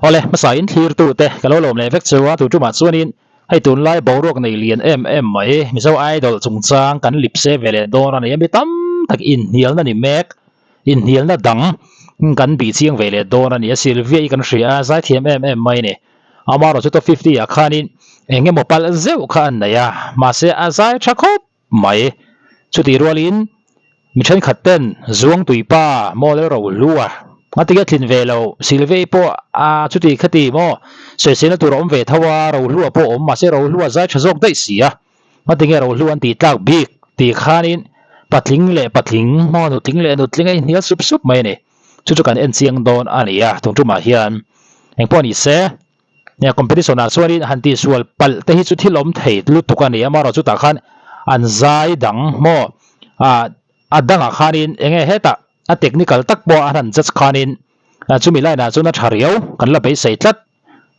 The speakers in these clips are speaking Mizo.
Awle, hmasa in thlirtu te ka lo lawm leh vek chu a, tu tumah chuanin hei tunlai boruak nei lian em em mai Mizo Idol chungchang kan lip se ve leh dawn a ni a, mi tam tak inhnialna ni mek, inhnialna dang kan bih chiang ve leh dawn a ni a, Sylvia i kan hria a, zaithiam em em mai a ni. Amaherawhchu chu top 50 ah khanin eng emaw palh zeuh kha an nei a, mahse a zai tha khawp mai. Chutih rualin mi thenkhat ten Zuangtui pa maw leh Rohlu a ngatinge tlin ve lo, Silvei pawh a chuti khati maw sawiselna tur a awm ve tho a, Rohlu a pawh awm mahse Rohlu a zai tha zawk daih si a, ngatinge Rohlu an tih tlak bik tih khanin patling leh patling maw nutling leh nutling a inhnial sup sup mai a ni. Chu chu kan en chiang dawn a ni a, tun tumah hian engpawh ni se. Nia competition ah chuanin han tihsual palh te hi chu thil awm thei lutuk a ni a, amaherawh chutah khan an zai dang maw ah a dangah khanin eng nge hetah a technical tak pawh a han judge khanin chumi line ah chuan a tha riau kan la beisei tlat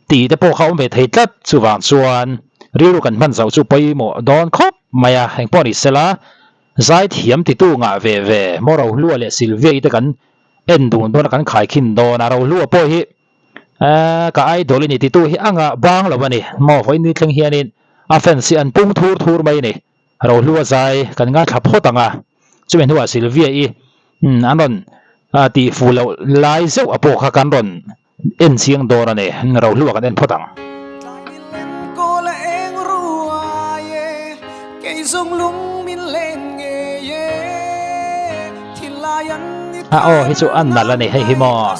tih te pawh kha awm ve thei tlat chuvang chuan rilru kan hman zauh chu pawimawh dawn khawp mai a, engpawh ni sela zai thiam titu ngah ve ve maw Rohlua leh Sylvia i te kan en dun dawn a kan khaikhin dawn a, Rohlua pawh hi. Eee ka idol i ni titu hi anga bang lo a ni maw vawiin ni thleng hianin a fans hi an pung thur thur mai a ni Rohlua zai kan ngaithla phawt ang a chumi hnuah Sylvia i an rawn tih fuh loh lai zeuh a pawh kha kan rawn en chiang dawn a ni Rohlua kan en phawt ang. A aw hi chu a nalh a ni hei hi maw.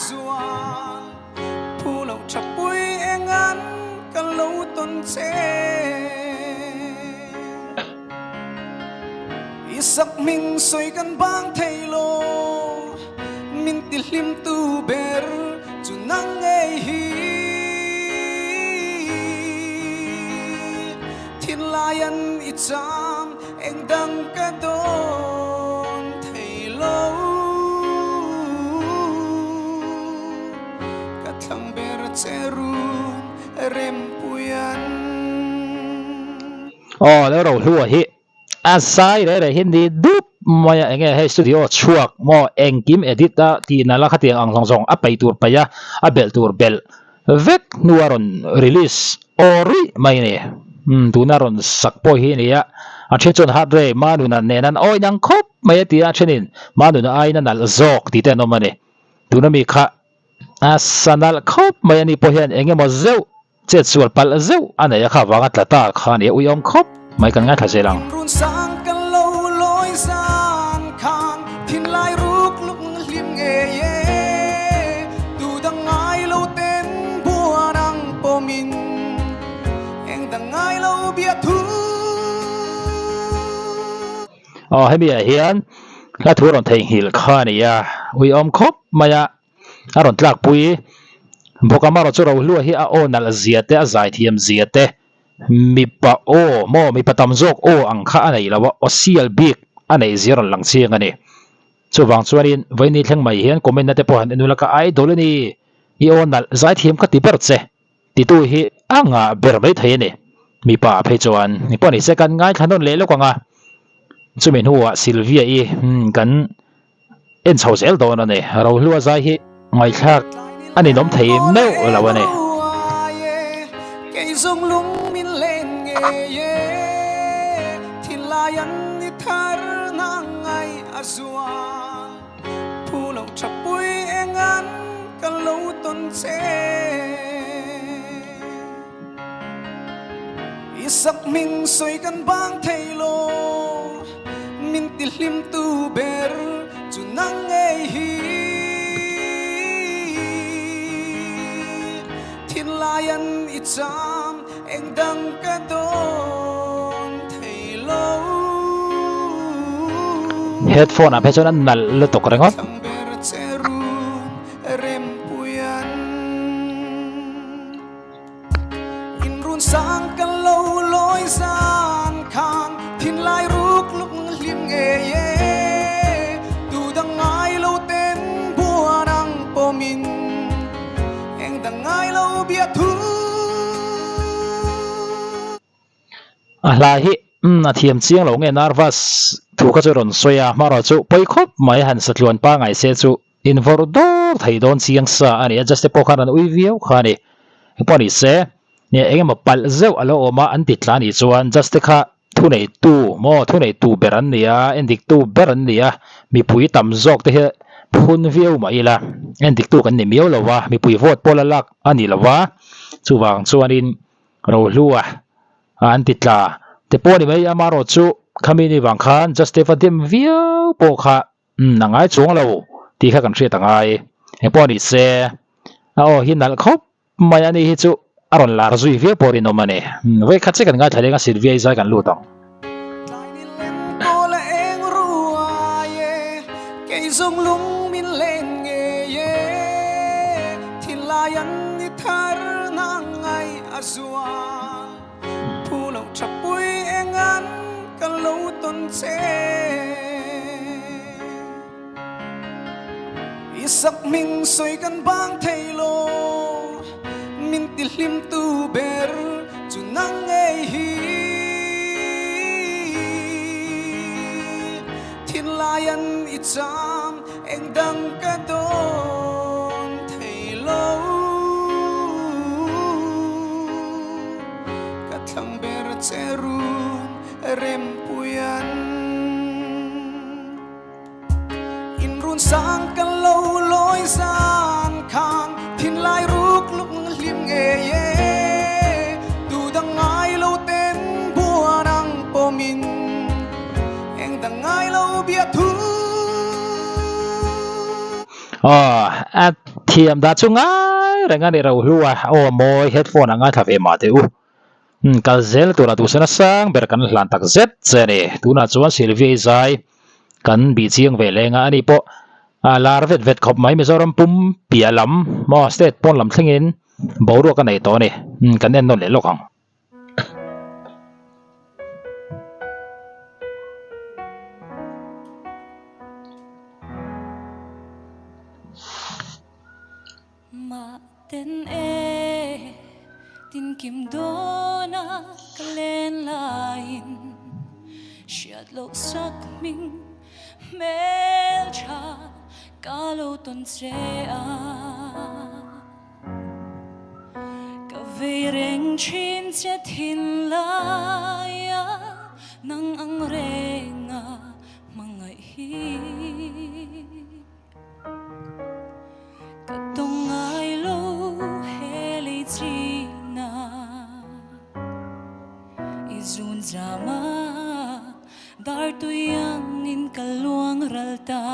Thinlaian i cham engdang ka dawn thei lo. Ka thlang ber che run rempuian. Aw lo ro hlua hi a zai reh reh hi ni dup mai a enge hei studio chhuak maw engkim edit a tih nalh a khatiang ang zawng zawng a peih tur peih a a belh tur belh vek hnu a rawn release aw ruih mai a ni. Umm tuna rawn sak pawh hi a ni a, a then chuan heart rate Manuna nen an awi nang khawp mai a ti a, a thenin Manuna aiin a nalh zawk tih te an awm a ni. Tuna mi kha a sa nalh khawp mai a ni pawh hian eng emaw zeuh chet sual palh zeuh a nei a kha vanga tla ta kha a ni a, uiawm khawp mai kan ngaithla zel ang. Thinlai ruk luk hlim ngei e, tu dang ngai lo ten buan ang pawmin eng dang ngai lo bia thu. Aw hemi ah hian hla thu rawn theihnghilh kha a ni a, uiawm khawp mai a, a rawn tlakpui bawk a, amaherawhchu Rohlua hi a aw nalh zia te a zaithiam zia te Mipa aw maw mipa tam zawk aw ang kha a nei lo a, aw sial bik a neih zia rawn lang chiang a ni. Chuvang chuanin vawiin thleng mai hian comment na te pawh han en ula ka idol a ni, i aw nalh zaithiam ka ti ber che titu hi a ngah ber mai thei a ni. Mipa ah phei chuan ni pawh ni se kan ngaithla nawn leh lawk ang a, chumi hnuah Sylvia i kan en chho zel dawn a ni. Rohlua zai hi ngaihthlak a ninawm thei meuh lo a ni. Min ti hlim tu ber chu nang ngei hi. Thinlaian i cham eng dang ka dawn thei lo. Headphone ah phei chuan a nalh lutuk ringawt. Thlang ber che run rempuian. In run sang kan lo lawi zan khan thinlai ruk luk hlim ngei e. Tu dang ngai lo ten buan ang pawmin eng dang ngai lo bia thu. A hla hi umm a thiam chiang lo nge nervous thu kha chu rawn sawi a, hmarawh chu pawi khawp mai han satluan pangai se chu. Invawrh dawr thei dawn chiang sa a ni a, Juste pawh khan an ui viau kha a ni. Engpawh ni se, eng emaw palh zeuh a lo awm a, an ti tla nih chuan Juste kha thuneitu maw, thuneitu ber an ni a, endiktu ber an ni a, mipui tam zawk te hi phun viau mah ila, endiktu kan ni miau lo va, mipui vote pawh la lak a ni lo va, chuvang chuanin Rohlua an ti tla te pawh a ni mai, amaherawhchu khami ni vang khan Juste va dem viau pawh kha Umm a ngai chuang lo tih kha kan hriat a ngai. Engpawh a ni se, a aw hi nalh khawp mai a ni hi chu a rawn lar zui viau pawh rinawm a ni. Umm vawikhat che kan ngaithla leng a Sylvia-i zai kan lut ang. Tlai ni lem kawl a eng ruai e, kei zawng lung min len ngei e, thinlai an ni thar na ngai a zual. Thu lo tha pui eng an ka lo tawn che. I sak hming sawi kan bang thei lo, min ti hlim tu ber chu nang ngei hi. Thinlai an i cham eng dang ka dawn thei lo. Ka thlang ber che run rempuian. In run sang ka lo lawi zan khan thinlai ruk luk hlim ngei e. Tu dang ngai lo ten buan ang pawmin eng dang ngai lo bia thu. Aw, a thiam dah chu ngai reng a ni Rohlu a, aw mawi headphone a ngaithla ve mah teh u. Umm kal zel tura duhsana sang ber kan hlan tak zet che a ni. Tunah chuan Sylvia-i zai kan bih chiang ve leng a, ani pawh a lar vet vet khawp mai Mizoram pum piah lam maw state pawn lam thlengin boruak a nei tawh a ni. Umm kan en nawn leh lawk ang. Mah ten e tin kim dawn a ka len laiin hriat loh sak hming hmel tha ka lo tawn che a. Ka vei reng thin che thinlaia nang ang renga hmangaih hi. Ka tawng ngai lo he lei china i zun zama dar tui angin ka luang ral ta.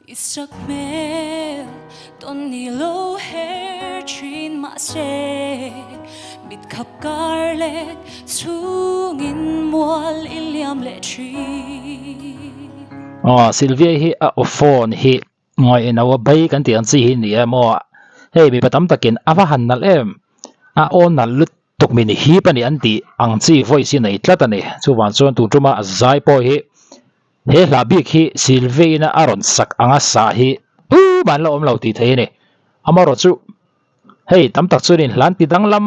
I sak hmel tawn ni lo her thin mahse mit khap kar leh chhungin mual i liam leh thin. Aw Sylvia hi a aw phone hi Ngaih no a bai kan tih ang chi hi ni e maw? Hei mipa tam takin a va han nalh em? A aw nalh lutuk min hip a ni an tih ang chi voice hi nei tlat a ni. Chuvang chuan tun tuma a zai pawh hi he hla bik hi Sylvie-in a rawn sak anga sa hi tumah an la awm lo tih theih a ni. Amaherawhchu chu hei tam tak chuan inhlan ti danglam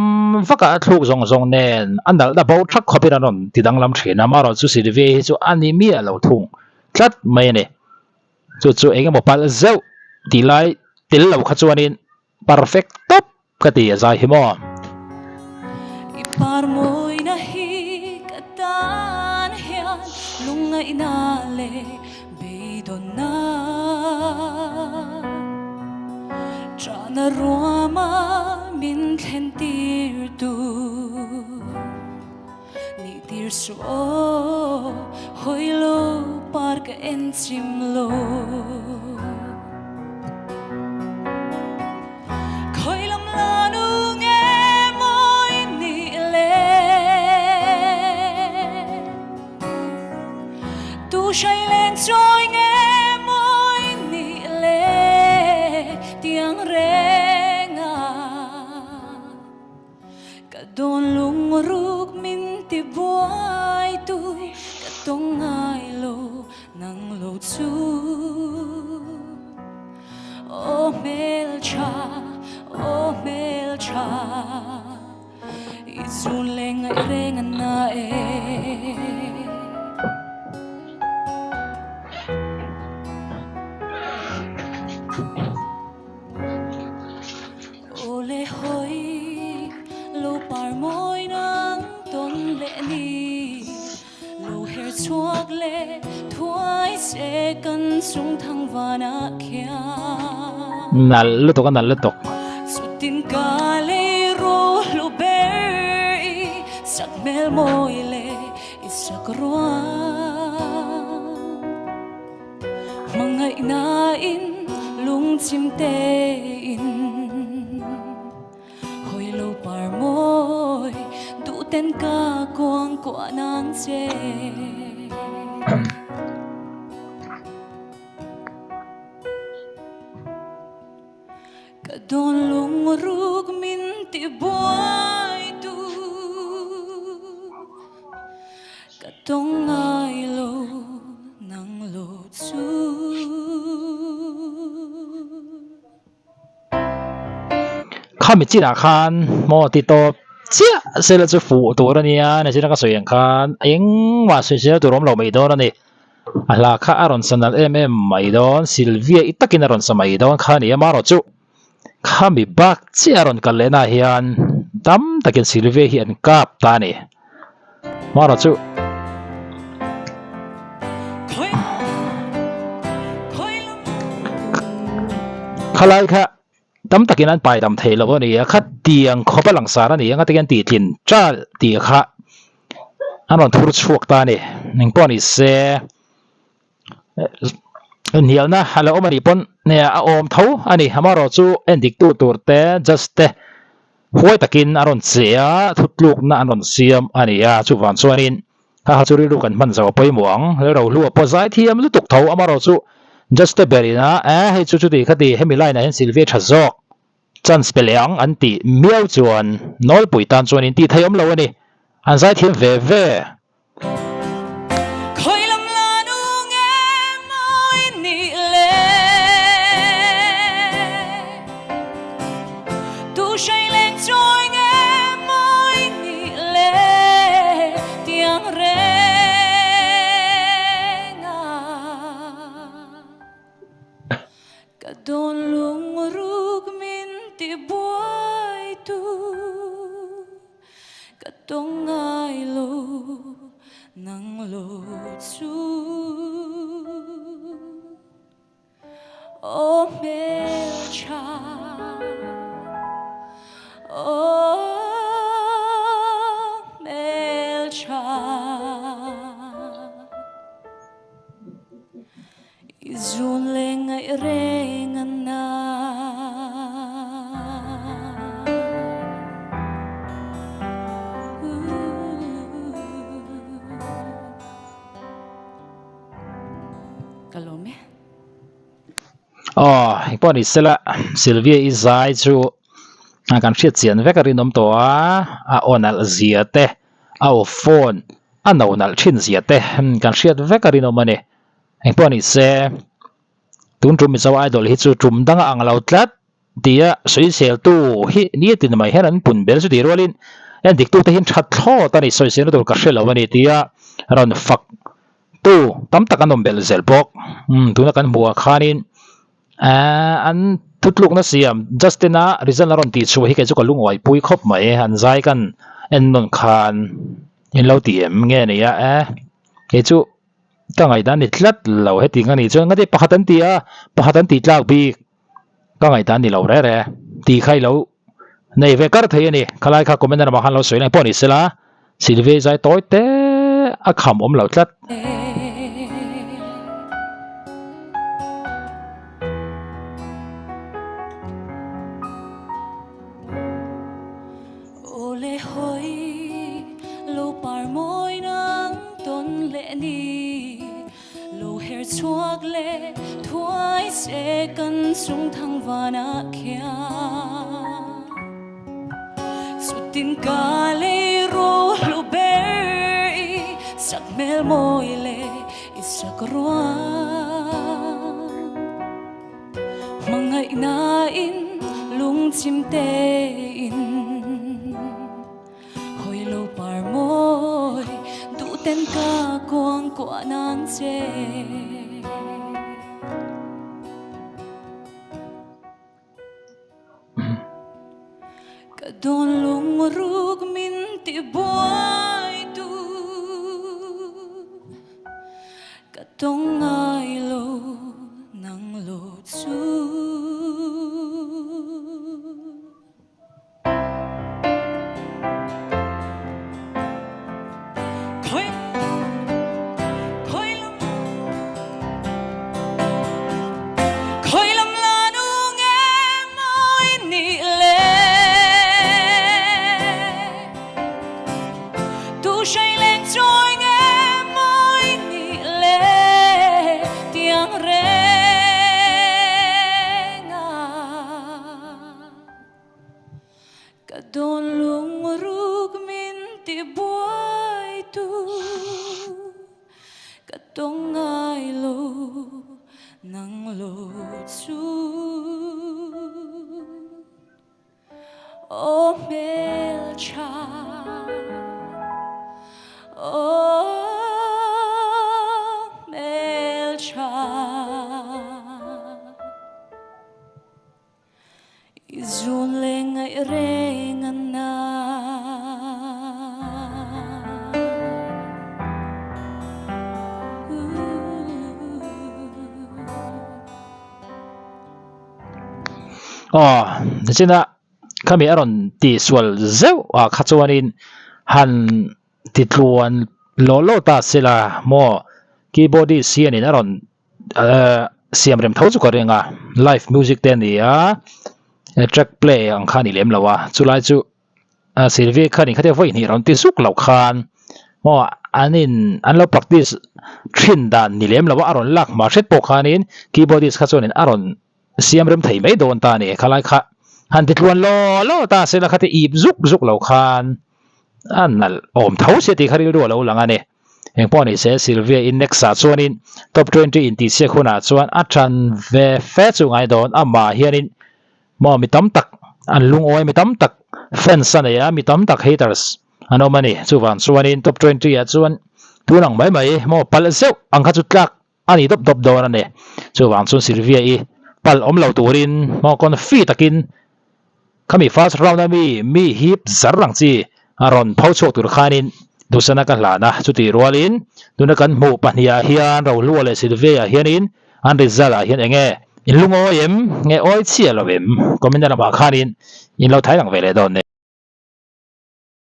vak a, a thluk zawng zawng nen a nalhna bo thak khawpin an rawn ti danglam thin a. Amaherawhchu chu Sylvie hi chu a ni miah lo thung tlat mai a ni. Chu chu eng emaw palh zeuh tih lai tel lo kha chuanin perfect tawp ka ti a zai hi maw. I par mawina hi ka tan hian lungngaihna leh beidawnna Chahna ruama min thlen tir tu. Nih tir suh aw, hawi lo par ka en chim lo. Khawi lam la nu nge mawi nih le? Tu hrai len chawi nge mawi nih le? Tiang reng a. Ka dawn lungruk min ti buai tu ka tawng ngai lo nang lo chu. Aw hmeltha, Aw hmeltha i zun leh ngaih reng a na e. Aw le hawi lo par mawi nang tawn leh ni. Lo her chhuak leh thuai che kan chung thang vanah khian. Nalh lutuk a nalh lutuk. Chutin ka lei ro hlu ber i sak hmel mawi leh i sak ruang. Hmangaihnain lungchim tein. Hawi lo par mawi duh ten ka kuang kuah nan che. Ka dawn lung ruk min ti buai tu Ka tawng ngai lo nang lo chu. Khami chinah khan maw ti tawp chiah sela chu fuh tur a nia nichina ka sawi ang khan engmah sawi sela tur awm lo mai dawn a ni a hla kha a rawn sa nalh em em mai dawn Sylvia i takin a rawn sa mai dawn kha a ni a marawh chu khami bak chiah a rawn kal leh naah hian tam takin Sylvia hi an kap ta a ni marawh chu. Khalai kha tam takin an pai dam thei lo a ni a, khatiang khawp a langsar a ni ang a takin an tihtlin ṭal tih kha an rawn thur chhuak ta a ni. Engpawh ni se inhnialna a lo awm a nih pawn a awm tho a ni. Amaherawhchu endik tu tur te judge te huai takin a rawn che a, thutlukna an rawn siam a ni a, chuvang chuanin Ha ha chu rilru kan hman zo a pawimawh ang, Lalrohlua pawh zaithiam lutuk tho amaherawhchu judge te ber ina eh hei chu chuti khati hemi line ah hian Sylvia tha zawk chance pe leh ang an tih miau chuan nawlpui tan chuan in tih theih awm lo a ni, an zaithiam ve ve. Khawi lam la nu nge mawi nih le Tu hrai leng chawi nge mawi nih le Tiang reng a Ka dawn lung ruk min ti buai tu Ka tawng ngai lo nang lo chu. Aw hmeltha Aw hmeltha I zun leh ngaih reng a na. Ka lawm e. Aw engpawh ni sela Sylvia i zai chu kan hriat chian vek a rinawm tawh a, a aw nalh zia te a aw phone a no nalh thin zia te kan hriat vek a rinawm a ni. Engpawh ni se tun tum Mizo Idol hi chu tum dang a ang lo tlat tia sawiseltu hi nitin mai hian an pun ber chu tih rualin endiktute hian that thlawt a ni sawiselna tur ka hre lo a ni tia rawn fak Tu tam tak an awm belh zel bawk. Umm tuna kan hmuh ah khanin ehh an thutlukna siam Justin-a result a rawn tih chhuah hi kei chu ka lungawi pui khawp mai. An zai kan en nawn khan in lo ti em nge ni a eh kei chu ka ngaihdan ni tlat lo heti ang a nih chuan ngati pakhat an ti a pakhat an tih tlak bik ka ngaihdan ni lo reh reh tih kha i lo nei ve kar thei a ni. Khalai kha comment lamah khan lo sawi leng pawh ni sela Sylvia zai tawi te a kham awm lo tlat. Aw le hawi lo par mawi nang tawn leh ni. Lo her chhuak leh thuai che kan chung thang vanah khian Chutin ka lei ro hlu ber i sak hmel mawi leh i sak ruang Hmangaihnain lung. Lungchim tein Hawi lo par mawi duhten ka kuangkuah nan che. Ka dawn lungruk min ti buai tu Ka tawng ngai lo nang lo chu. Ka dawn lungruk min ti buai tu Ka tawng ngai lo nang lo chu Aw hmeltha Aw hmeltha. I zun leh ngaih reng a na. Aw, nichina khami a rawn tihsual zeuh ah kha chuanin han ti tluan law law ta sela maw keyboardist hianin a rawn eh siam rem tho chu ka ring a live music te a ni a track play ang kha a ni lem lo a chulai chu ah Sylvia khan inkhatia vawi hnih rawn ti zuk loh khan maw an in an lo practice thin dan ni lem lo a a rawn lak hma hret pawh khanin keyboardist kha chuanin a rawn siam rem thei mai dawn ta a ni khalai kha han ti tluan law law ta se la khatia ip zuk zuk loh khan a nalh awm tho sia tih kha rilru a lo lang a ni. Engpawh ni se Sylvia in next ah chuanin top 20 intihsiak hunah chuan a tan ve fe chu ngai dawn amah hianin maw mi tam tak an lungawi mi tam tak fans a nei a mi tam tak haters an awm a ni chuvang chuanin top 20 ah chuan tun ang mai mai maw palh zeuh ang kha chu tlak a ni dawp dawp dawn a ni. Chuvang chuan Sylvia i palh awm lo turin maw confi takin khami first round a mi mi hip zar ang chi a rawn pho chhuak tur khanin duhsana ka hlan a. Chutih rualin tuna kan hmuh pahnih ah hian Rohlua leh Sylvia ah hianin an result ah hian enge in lungawi em nge awi chiah lo em comment na lamah khanin in lo thai lang ve leh dawn nia.